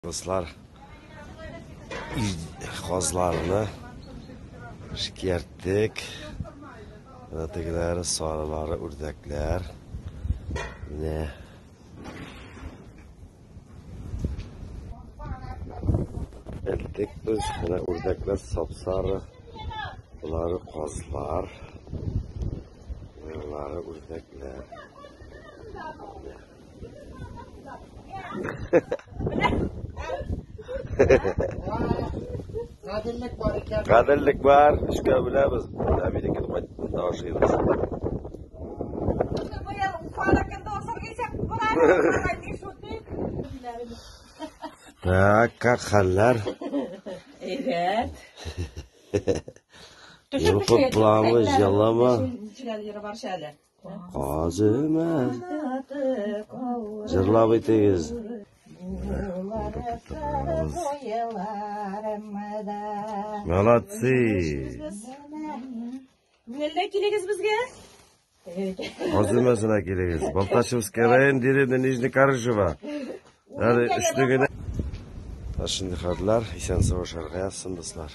Дуслар, казларны эшкәрттек. Менә тегеләре сарылары, үрдәкләр. Менә. Элдек без, менә үрдәкләр сап-сары. Болары казлар. Болары үрдәкләр. Гаделлек бар икән. Гаделлек бар, өчкә бүләбез. Менә минекен кайтканда ашыйбыз. Так, как хәлләр? Әйбәт. Йолкып буламы, җылымы? Ничек йөреп барыш әле? Казымы? Җырлап итегез. Молодцы! Күңелле килегез безгә. Казымасына килегез. Балтачевский район, деревня Нижнекарышево. Әле өчлегенә. Шундый хәлләр, исән сау ашарга язсын, дуслар.